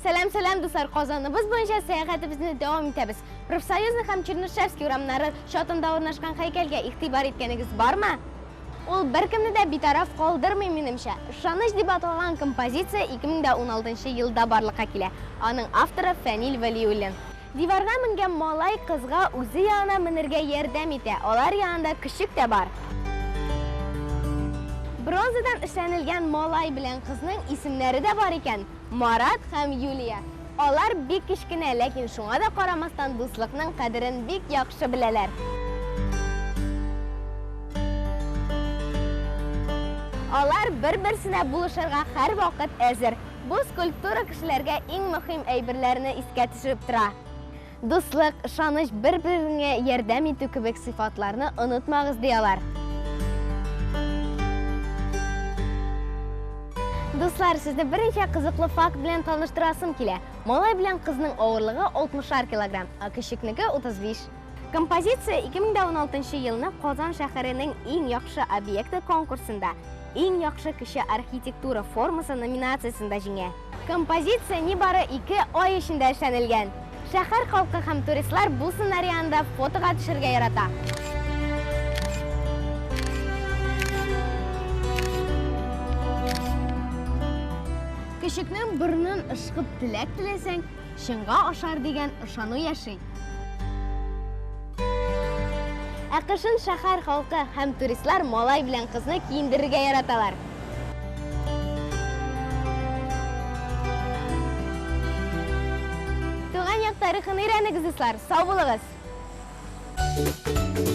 Сәлам, сәлам, дуслар! Казаныбыз буенча сәяхәтебезне дәвам итәбез. Профсоюзный һәм Чернышевский урамнары чатында урнашкан һәйкәлгә игътибар иткәнегез бармы? Ул беркемне дә битараф калдырмый, минемчә. Ышаныч дип аталган композиция 2016 елда барлыкка килә. Аның авторы Фәнил Вәлиуллин. Диварга менгән малай кызга үзе янына менергә ярдәм итә, алар янында көчек тә бар. Бронзадан эшләнелгән малай белән кызның исемнәре дә бар икән, Марат һәм Юлия. Алар бик кечкенә, ләкин шуңа да карамастан дуслыкның кадерен бик яхшы беләләр. Алар бер-берсенә булышырга һәрвакыт әзер. Бу скульптура кешеләргә иң мөһим әйберләрне искә төшереп тора. Дуслык, ышаныч, бер-береңә ярдәм итү кебек сыйфатларны онытмагыз, ди алар. Дуслар, сезне берничә кызыклы факт белән таныштырасым килә. Малай белән кызның авырлыгы 60 килограмм, ә көчекнеке 35. Композиция 2016 елны Казан шәһәренең иң яхшы объекты конкурсында Иң яхшы кече архитектура формасы номинациясендә җиңә. Композиция нибары ике ай эчендә эшләнелгән. Шәһәр халкы һәм туристлар бу сыннар янында фотога төшергә ярата. Көчекнең борынын ышкып теләк теләсәң, чынга ашар дигән ышану яши. Ә кышын шәһәр халкы һәм туристлар малай белән кызны киендерергә яраталар. Туган як тарихын өйрәнегез, дуслар. Сау булыгыз!